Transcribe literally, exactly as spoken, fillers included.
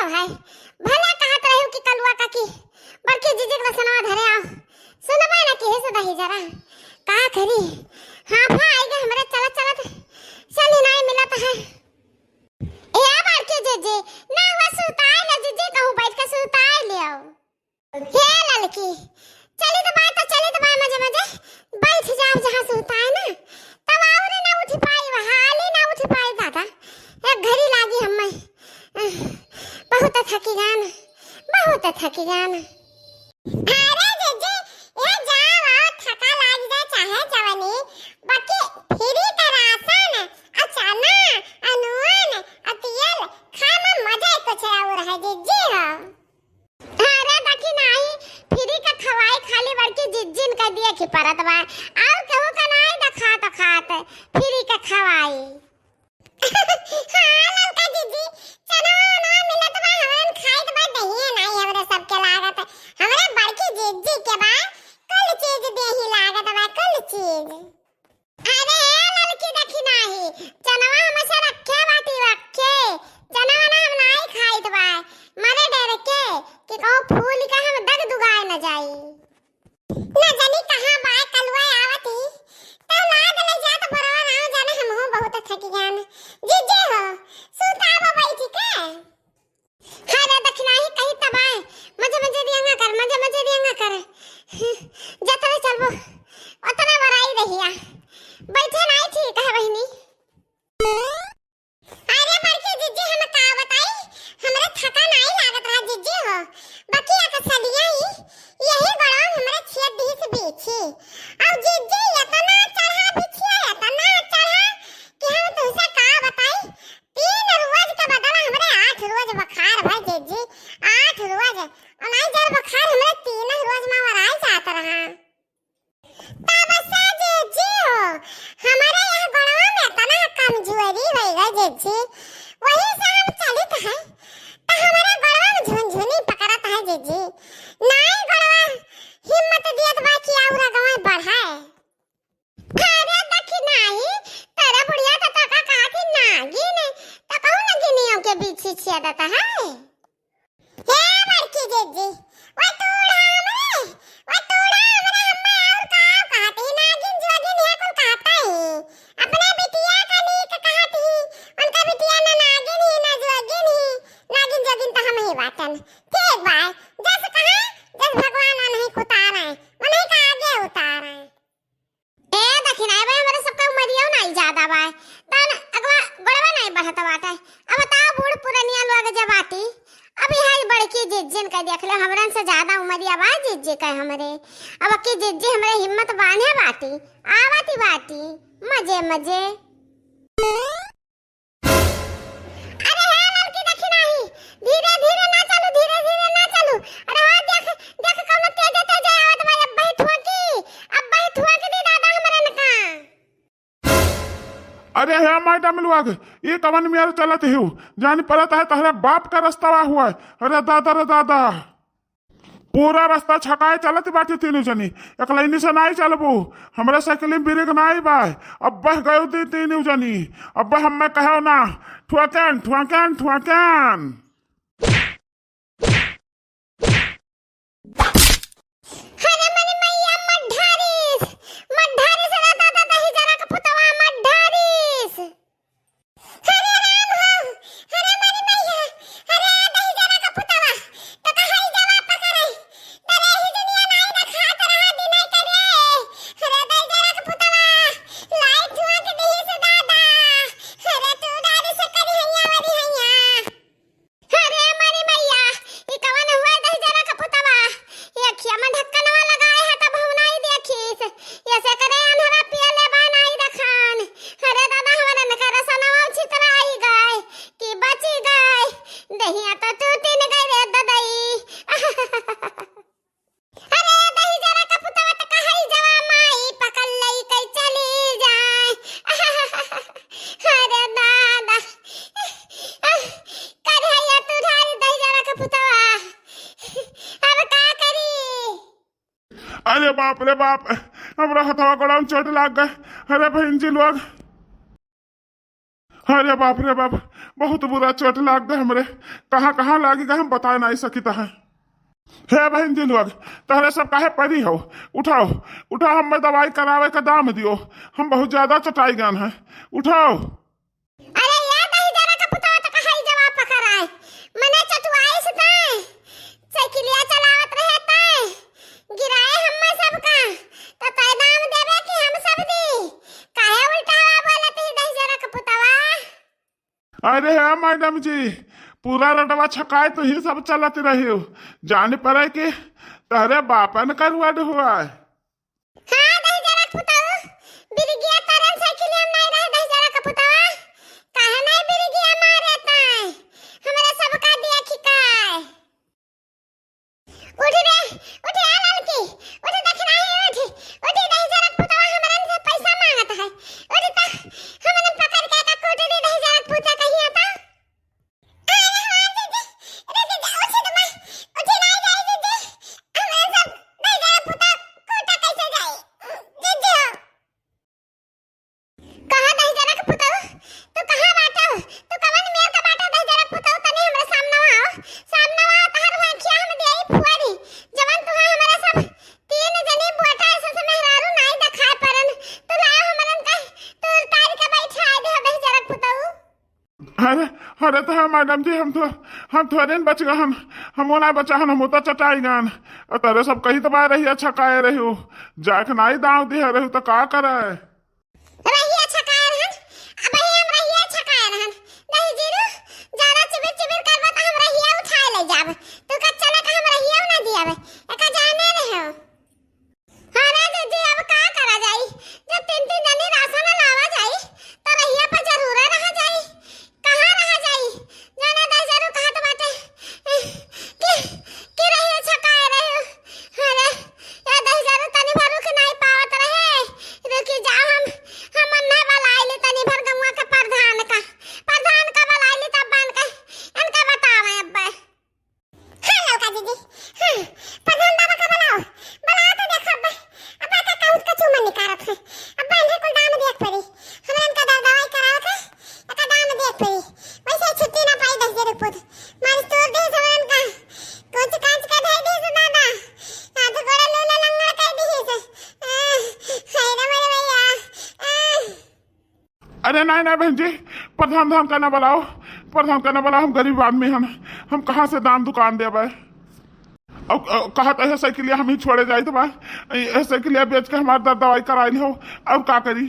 तो है, भला कहत रहिउ कि कलुआ काकी, बड़की जिज्जी के रसनवा धरे आओ। सुनबे ना किहिस दहिजरा। का करी? हाँ, भा आई गे हमरे चलत चलत। चली नाई मिलत है। ए बड़की जिज्जी, ना हुआ सुताई ले जिज्जी, कहूँ बैठ के सुताई ले आओ। हे ललकी, चली तो बाय, तो चली तो बाय, मजे मजे बैठ जाओ जहाँ सुताए ना, तब और ना उठ पाई, हाली ना उठ पाई दादा, एक घड़ी लागी हमें। बहुत थकी जान, बहुत थकी जान। अरे जीजी, ये जाओ आओ, थका लाग जाए चाहे जवनी, बाकी फ्री का राशन, आ चना, आ नून, आ तेल, खाए में मजा ही कुछ और है जीजी हो। अरे देखी नाही, फ्री का खवाई खाली बड़की जिज्जिन का दिए की परत बा, और केहू का नाही दा खात खात फ्री का खवाई। हाँ ललका जिज्जी, चनवा उनवा मिलत बा, हमरन खाइत बा, दहिए नाही हमरे सबके लागत, हमरे बड़की जिज्जी के बा, कुल चीज देही लागत बा, कुल चीज। अरे ए ललकी देखी नाही, चनवा हमसे रखे बाटी रखे, चनवा ना हम नाही खाइत बा, मरे डर के कि कहूँ फूल के हम दग दुगाए न जाई। न जानी कहाँ बा कलुआ आवत ही, तब लाद ले जात बरवा ना जाने हमहू बहुत थक गयान। जीजे हो, सुतावा बैठी के। हाँ रे दखिनाही कही तबाय, मजे मजे दियंगा कर, मजे मजे दियंगा कर। जतने चलबो, उतने बराई रहिया। बैठे नाही ठीक है बहिनी। अरे बड़की जिज्जी, हम का बताई, हमरे थका नाही लागत रहा जिज्जी हो। बकिया का सलिया ही, यही गोड़वा हमरे छेद दिहिस बीछी। और जिज्जी इतना चढ़ा बिछिया, इतना चढ़ा कि हम तुमसे का बताई, तीन रोज के बदला हमरे आठ रोज बुखार भय जिज्जी, आठ रोज। और नाही जर बुखार हमरे तीन रोज में वराई जात रहा। तब से जिज्जी हो, हमरे यह गोड़वा में इतना कमजोरी होइ गई जिज्जी, वही से हम चलित है, तो हमरे गोड़वा में झुनझुनी पकड़त है जिज्जी, नाही गोड़वा हिम्मत दियत बा कि और आगे बढ़े। अरे देखी नाही, तेरे बुढ़िया तो तका कहा थी नागिन, तो कहूँ नागिनियों के बीच ही छेदत है। हे बड़की जिज्जी, वो तूड़ा हमरे, वो तूड़ा हमरे, हम्मे और का कहत ही, नागिन जोगिन है कुल कहत ही। अपने बिटिया का नीक कहत ही, उनका बिटिया ना नागिन ही, ना जोगिन ही, नागिन जोगिन तो हम ही बाटन। ठीक बा, जस कहा, जस भगवान उन्हीं कुतारे, उन्हीं का आगे उतारे। ए दखिनाई बा, हमरे सबका उमरियो नाही ज्यादा बा, तन अगवा गोड़वा नाही बढ़त बाटे। अब बताओ, बूढ़ पुरनिया लोग जे बाटी, अब यह बड़की जिज्जिन के देख ले, हमरन से ज्यादा उमरिया बा जिज्जी के हमरे। अब की जिज्जी हमरे हिम्मत बांधे बाटी, आवती बाटी, मजे मजे। अरे हे ललकी दखिनाही, धीरे धीरे ना चलू, धीरे धीरे ना चलू। अरे हो देख, देख कौनो तेजे तेजे आवत बा, अब बही ठुकी, अब बही ठुकी दी दादा हमरन का। अरे हे मैडम लोग, ये कवन मेर चलत हिउ? जान परत है तहरे बाप का रस्तवा हुआ। अरे दादा रे दादा। पूरा रस्ता छकाए चलत बाटी तीनों जनी, एकलइनी से नाई चलबू। हमरे साइकिल में ब्रेक नाई बा। अब बह गयो ती तीनों जनी। अब हम्मे कहो ना, ठुआकन, ठुआकन, ठुआकन। अरे मनी मैया मत ढारिस, मत ढारिस रे दादा दही जरा के पुतवा मत ढारिस। हरे राम हो, हरे मरी मैया, हरे दहिजरा का पुतवा, तो कहाई जवा पकड़े, तरे ही दुनिया नाई ना खात रहा दिनाई करे, हरे दहिजरा का पुतवा, लाई धुआं के दिहिस दादा, हरे तू डारी से करी हैया वरी हैया। अरे मरी मैया, ई कवन हुआ दहिजरा का पुतवा? ये अखिया में ढक्कनवा लगाए है तब हम नाई देखिस। ये से करे अनहरा पियले बा नाई देखान। अरे दादा, हमरन का रसनवा छितराई गए कि बची गए। दहिया तो टूटिन गए रे ददई। अरे दहिजरा का पुतवा त कहई जवा माई पकड़ लई कई चली जाए। अरे दादा, कढ़ैया तू ढारी दहिजरा का पुतवा, अब का करी? अरे बाप रे बाप, हमरा हथवा गोड़ा में चोट लाग गए। अरे बहन जी लोग, अरे बाप रे बाप, बहुत बुरा चोट लाग गए हमरे, कहाँ कहाँ लागी गए हम बताए नहीं सकित है। हे बहन जी लोग, तहरे सब काहे परी हो? उठाओ, उठाओ, हमें दवाई करावे का दाम दियो, हम बहुत ज्यादा चटाई गन है। उठाओ। अरे ये दहिजरा का पुतवा तो कहाई जवाब पकड़ाए, मने चटुआई से तय साइकिलिया चलावत रहे, तय गिराए हमें सबका, तो तय दाम देवे कि हम सब दी? काहे उल्टा हवा बोलत ही दहिजरा का पुतवा? अरे हे मैडम जी, पूरा रोडवा छकाए तो ही सब चलत रही हो, जाने पड़े कि तहरे बापन का रोड हुआ है। हाँ, दहिजरा पुतऊ, बिरिगिया तरन साइकिलिया में नहीं रहे, दहिजरा का पुतवा। काहे नहीं बिरिगिया मारे ताय? हमरा सबका दिया खिकाय। उठ रे, उठ आ ललकी, उठ दखिनाही उठ, उठ दहिजरा का पुतवा हमरन से पैसा मांगत है। उठ त हमरन पकड़ के का कूट दी दहिजरा का पुतवा कहिया त। अरे हाँ जीजी, रे जीजी, उठी तो मैं, उठी नहीं जाई जीजी, हमरा सब दहिजरा पुता कोटा कैसे जाई? जीजी हो। कहाँ दहिजरा के पुतऊ? तू कहाँ बाटू? तू कवन मेर का बाटू दहिजरा के पुतऊ? तनी हमरा सामने आओ, सामने आओ, तहर हुआ खिया हम देई फुआरी। जवन तुहा हमरा सब तीन जनी बोटा ऐसे से मेहरारू नाई देखाए परन, तू लाओ हमरन का, तू तारी के बैठा दे दहिजरा के पुतऊ। अरे, अरे तो हाँ मैडम जी, हम तो, हम थोड़े न बच गहन, हम वो ना बचा हन, हम तो चटाई गन। और तरे सब कही तो बार रही अच्छा काहे रही हो, जाए के नाई दाव दिया रही तो का करे? रही अच्छा काहे रहन, अब ही हम रही अच्छा काहे रहन। नहीं जीरू, ज्यादा चिबिर चिबिर करबा तो हम रहिया उठाए ले जाब। तू का चले का हम रहिया ना दियाबे, एका जाने रहे हो। हाँ ना जीजी, अब का करा जाई? जब तीन तीन जनी राशन लावा जाई, तो रहिया पर जरूरे रहा जाई। कहाँ रहा जाई? जाना दहिजरू कहत बाटे कि, कि रहिया छकाए रहे। अरे, या दहिजरू तनी भर रुक नाई पावत रहे। रुकी जा, हम, हम अन्ना बलाइली तनी भर गौवा के प्रधान का, प्रधान का बलाइली तब बन के इनका बतावे अब्बे। हाँ ललका जीजी, हाँ, प्रधान बाबा का बुलाओ, बुलाओ तो देखो अब्बा, अब्बा का काउंट का चूमन निकारत है, अब्बा इन्हें कुल दाम देख पड़ी, हमरा इनका दवा दवाई करावत है, एका दाम देख पड़ी, वैसे ही छुट्टी ना पाई दहिजरा के पुत, मारिस तोड़ दे हमरा इनका, कुछ कांच का धर दे से दादा, हाथ गोड़ा लूला लंगड़ कर दे से, आह, हाय रे मोरे भैया, आह। अरे नहीं, नहीं बहन जी, प्रधान धान का ना बुलाओ, प्रधान का ना बुलाओ, हम गरीब आदमी हन, हम कहाँ से दान दुकान देबे? अब, अब कहत है साइकिलिया हम ही छोड़े जाइत बा, ए साइकिलिया बेच के हमार दर दवाई कराई हो, अब का करी?